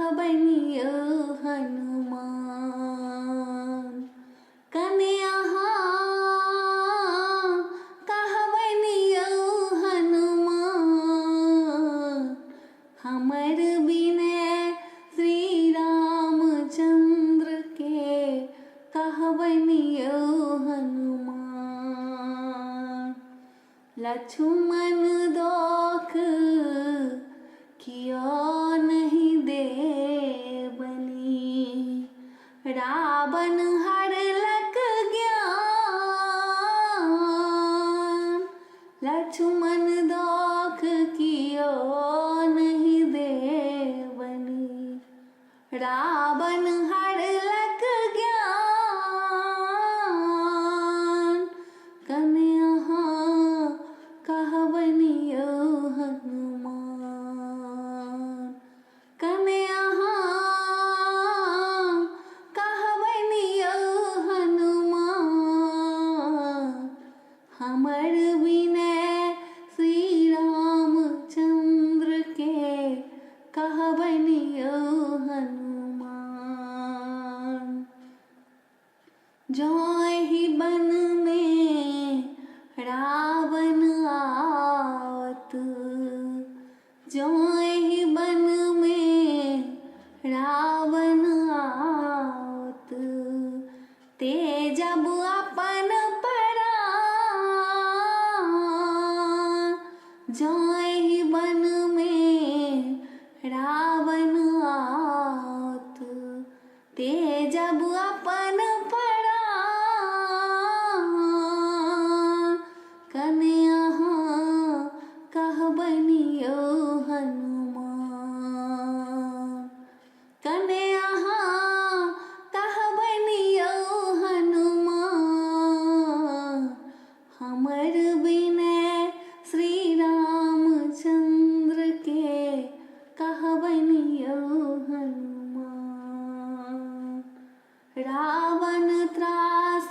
कहबनि यौ हनुमान। कने अहाँ कहबनि यौ हनुमान, हमर विनय श्री रामचंद्र के कहबनि यौ हनुमान। लक्ष्मण दोख कियो नहि देबनि, रावण हरलक ज्ञान। लक्ष्मण दोख कियो नहि देबनि, रावण हरलक ज्ञान। कने अहाँ कहबनि यौ हनुमान, कने अहाँ कहबनि यौ हनुमान, हमर विनय श्री रामचंद्र के कहबनि यौ हनुमान। जँ एहि वन मे रावण आओत, जँ एहि वन मे रावण आओत, ते जब अपन परान। जँ एहि वन मे रावण आओत, ते जब अपन परान। कने अहाँ कहबनि यौ हनुमान, कने अहाँ कहबनि यौ हनुमान, हमर विनय श्री रामचंद्र के कहबनि यौ हनुमान। रावण त्रास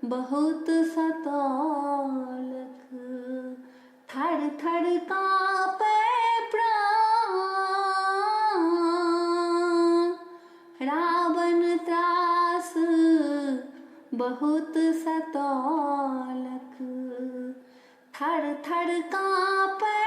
बहुत सतौलक, थर थर काँपै प्राण। रावण त्रास बहुत सतौलक, थर थर काँपै